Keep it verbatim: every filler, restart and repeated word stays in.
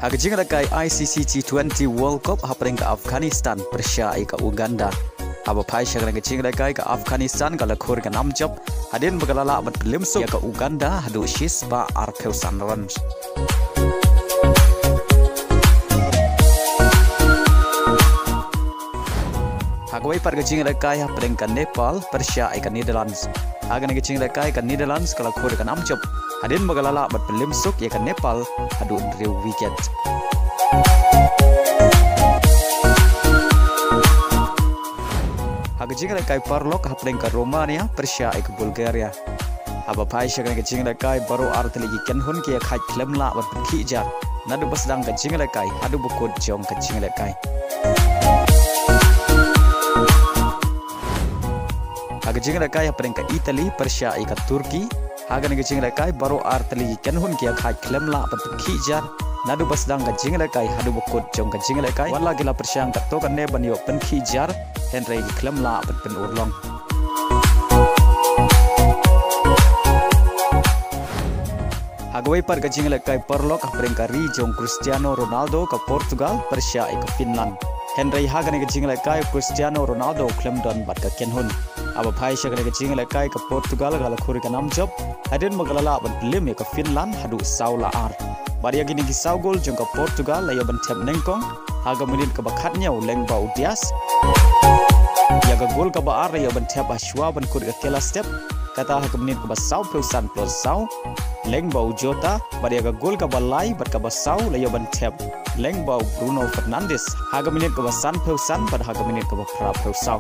Ha ka jingïalehkai I C C T twenty World Cup hapdeng ka Afghanistan pyrshah ïa ka Uganda. Haba phai sha kane ka jingïalehkai, ka Afghanistan ka la khur ka nam jop hadien ba ka la lah ban pynlip suk ïa ka Uganda haduh shispah arphew san runs. Ha kawei pat ka jingïalehkai hapdeng ka Nepal pyrshah ïa ka Netherlands. Ha kane ka jingïalehkai ka Netherlands ka la khur ka nam jop hadien ba ka la lah ban pynlip suk ïa ka Nepal haduh hynriew wicket. Ha ka jingïalehkai paralok hapdeng ka Romania pyrshah ïa ka Bulgaria. Haba phai sha kane ka jingïalehkai, baroh artylli ki kynhun ki ïakhaid khlem lah ban pynkhih jar naduh ba sdang ka jingïalehkai haduh ba kut jong ka jingïalehkai. Ha ka jingïalehkai hapdeng ka Italy pyrshah ïa ka Turkey. Ha kane ka jingïalehkai, baroh artylli ki kynhun ki ïakhaid khlem lah ban pynkhih jar naduh ba sdang ka jingïalehkai haduh ba kut jong ka jingïalehkai. Wat la ki la pyrshang katto katne ban ïoh pynkhih jar, hynrei ki khlem lah ban pynurlong. Ha kawei pat ka jingïalehkai paralok hapdeng ka ri jong Cristiano Ronaldo, ka Portugal pyrshah ïa ka Finland. Hynrei ha kane ka jingïalehkai, Cristiano Ronaldo u khlem don bad ka kynhun. Haba phai sha kane ka jingïalehkai, ka Portugal ka la khur ka nam jop hadien ba ka la lah ban pynlip ïa ka Finland haduh saw la ar. Bad ïa kine ki saw gol jong ka Portugal la ïoh ban thep nyngkong ha ka minit kaba khathynñiew lyngba u Dias. Ïa ka gol kaba ar la ïoh ban thep ha shuwa ban kut ka kylla step, kata ha ka minit kaba sawphew san plus saw lyngba u Jota. Bad ïa ka gol kaba lai bad kaba saw la ïoh ban thep lyngba u Bruno Fernandes ha ka minit kaba sanphew san bad ha ka minit kaba phraphew saw.